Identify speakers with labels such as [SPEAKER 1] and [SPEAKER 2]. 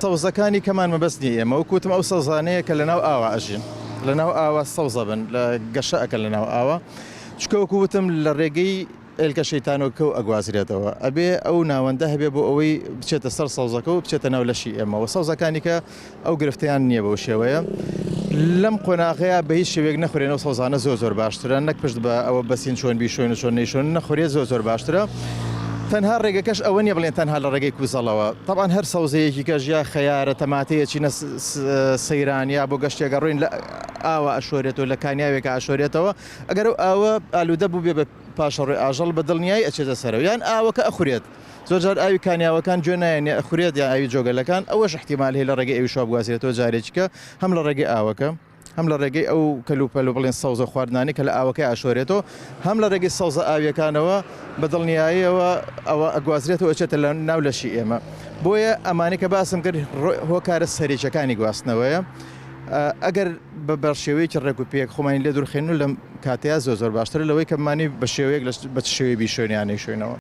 [SPEAKER 1] سەوزەکانی کەمان مەبەست نیە ئێمە وەک وتم ئەو سەوزانەیە کە لەناو ئاوا ئەژین لەناو ئاوا سەوزە بن لە گەشە ئەکەن لەناو ئاوا چونکە وەکو وتم لە ڕێگەی ئێلکە شەیتانۆکەو ئەگوازرێتەوە ئەبێ ئەو ناوەندە هەبێ بۆ ئەوەی بچێتە سەر سەوزەکە و بچێتە ناو لەشی ئێمەوە سەوزەکانی کە ئەو گرفتەیان نییە بەو شێوەیە لەم قۆناغەیە بە هیچ شێوەیەک نەخورێن ئەو سەوزانە زۆر زۆر باشترە نەک پشت بە ئەوە بەسین چۆن بیشۆین و چۆن نەیشۆن نەخورێت زۆر زۆر باشترە تەنها ڕێگەکەش ئەوە نییە بڵێن تەنها لە ڕێگەی کوزەڵەوە تەبعەن هەر سەوزەیەکی کەش یا خەیارە تەماتەیە چینە سەیران یا بۆ گەشتێکە ڕۆین لە ئاوە ئەشۆرێتەوە لە کانیاوێکە ئەشۆرێتەوە ئەگەر ئەو ئاوە ئالوودە بووبێ بە پاشەڕۆی ئاژەڵ بە دڵنیایی ئەچێتە سەرەوە یان ئاوەکە ئەخورێت زۆر جار ئاوی کانیاوەکان گوێ نایەنێ ئەخورێت یان ئاوی جۆگەلەکان ئەوەش احتیمال هەیە لە ڕێگەی ئەویشەوە بگوازرێتەوە جارێکیکە هەم لە ڕێگەی ئاوەکە هەم لە ڕێگەی ئەو کەلوپەل و بڵێن سەوزە خواردنانەی کە لە ئاوەکەی ئاشۆرێتەوە هەم لە ڕێگەی سەوزە ئاویەکانەوە بە دڵنیاییەوە ئەوە ئەگوازرێتەوە ئەچێتە لە ناو لەشی ئێمە بۆیە ئەمانەی کە باسم کرد هۆکارە سەرەکیەکانی گواستنەوەیە ئەگەر بە بە شێوەیەکی ڕێک و پێک خۆمانی لێ دوورخێن و لەم کاتەیە زۆر زۆر باشترە لەوەی کە بمانی بە شێوەیەک بە چ شێوەیە بیشۆین یان نەیشۆینەوە.